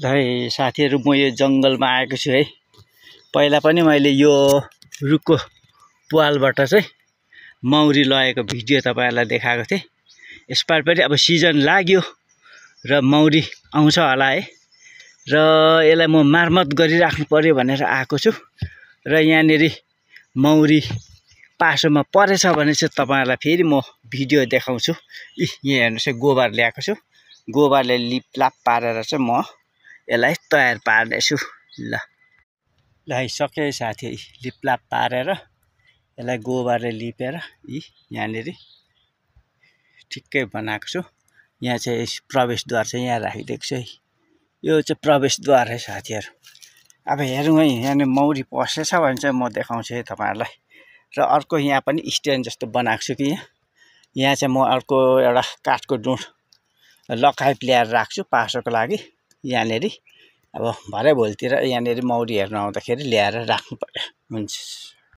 ल है साथीहरु, म यो जंगलमा आएको छु है। पहिला पनि मैले यो रुखको प्वालबाट चाहिँ मौरी लगेको भिडियो तपाईहरुलाई देखाएको थिएँ। यसपालि पनि अब सिजन लाग्यो र मौरी आउँछ होला है। र यसलाई म मर्मत गरिराख्नु पर्यो भनेर आएको छु। र यहाँनेरि मौरी पासोमा परेछ भने चाहिँ तपाईहरुलाई फेरि म भिडियो देखाउँछु। यहाँ हेर्नुस् है, गोबर ल्याएको छु। गोबरले लिपलाप पारेर चाहिँ म यसलाई तयार पार्नेछु। ल है सक्यो है साथी, लिपलाप पारेर यसलाई गोबरले लिपेर यहाँनेरि ठिक्कै बनाएको छु। यहाँ चाहिँ प्रवेशद्वार चाहिँ यहाँ राखिदिएको छु है। यो चाहिँ प्रवेशद्वार है साथीहरु। अब हेरौँ है, यहाँ मौरी पसेछ भने चाहिँ म देखाउँछु है तपाईहरुलाई। र अर्को यहाँ पनि स्ट्यान्ड जस्तो बनाएको छु कि यहाँ चाहिँ म अर्को एउटा काठको डुँड लकाइप ल्याएर राख्छु पासोको लागि। यहाँनेरि अब भरे भोलितिर यहाँनेरि मौरी हेर्न आउँदाखेरि ल्याएर राख्नु पर्यो। हुन्छ।